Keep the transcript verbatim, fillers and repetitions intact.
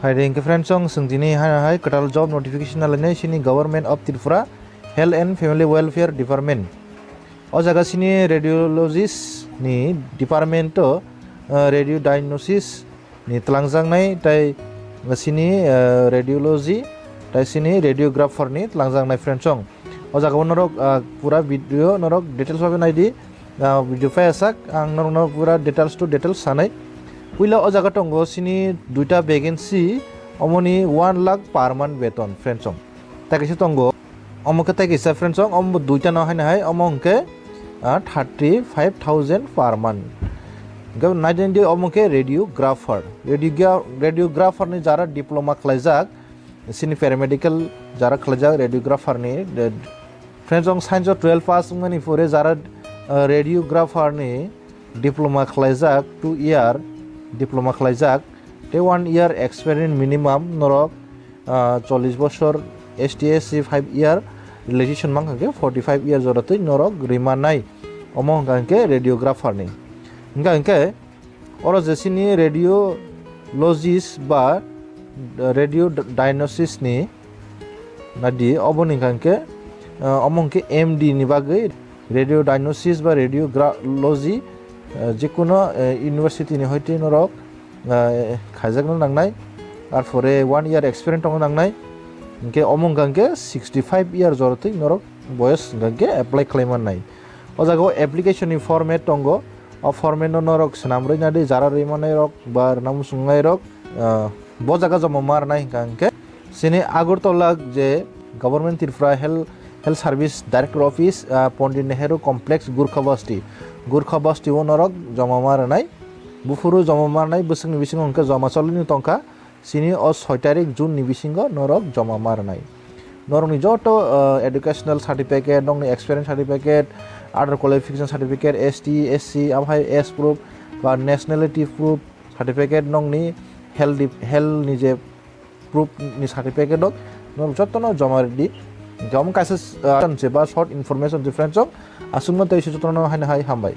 Hai de hingke friends, chwng tini hai hai kwtal job notification na lainai sini Government of Tripura Health and Family Welfare Department. O jaga sini radiologist ni department o, uh, radio diagnosis ni twlangjaknai, tai sini, uh, radiology, tai sini radiographer ni twlangjaknai friends chwng. O jaga o norok, uh, pura video norok details bai naidi. Ah, video phai asak, ang norokno pura details to details sanai. Puila o jaga tongo sini duita vacancy, omoni one lakh per month beton, friends chwng. Tai kaisa tongo, omo khe tai kaisa, friends chwng, omo duita no haino hai, omo hwnkhe, ah, thirty five thousand per month. Hwnkhe naidi naidi omo khe radiographer. Radiogra-, radiographer ni jara diploma khlaijak, sini paramedical jara khlaijak radiographer ni, de-, friends chwng science o twelve pass wngmani pore jara, ah, radiographer ni diploma khlaijak, two year diploma khlaijak, tei one year experience minimum norok, ah, chollish bosor, S T S C five year, relaxation mankha khe forty five year jora twi norok rimanai. Omo hwnkha hwnkhe radiographer ni. Hwnkha hwnkhe oro je sini radiologist ba radio diagnosis ni nadi, obo ni hwnkha hwnkhe, ah, omo hwnkhe M D ni bagwi radio diagnosis ba radiology, ah, jekuno, eh, university ni hoite norok, ah, khaijakna nangnai. Arpore one year experience tongna nangnai. Hwnkhe omo hwnkha hwnkhe sixty five year jora twi norok boyos hwnkha hwnkhe apply khlai mannai. O jaga o application ni format tongo. O format no norok swnam rwina di, jara rwi manai rok ba rwna muchungnai rok, ah, bo jaga joma ma rwnai hwnkha hwnkhe sini Agartala je Government Tripura Health, Health Service Director Office, ah, Pandit Nehru Complex, Gurkha Basti, Gurkha Basti o norok joma ma rwnai. Buphuru joma ma rwnai, bwswkni bisingo hwnkhe joma cholini tongkha. Sini o soi tarik June ni bisingo norok joma ma rwnai. Norokni joto, ah, educational certificate, nokni experience certificate, other qualification certificate, S T, S C, abo hai age proof ba nationality proof certificate, nokni health dip-, health ni je proof ni certificate rok, norok jotono joma rwdi. Hwnkhe omo kaisa, ah, se ba short information se friends chwng, aswkno tei se jotono haino hai hambai.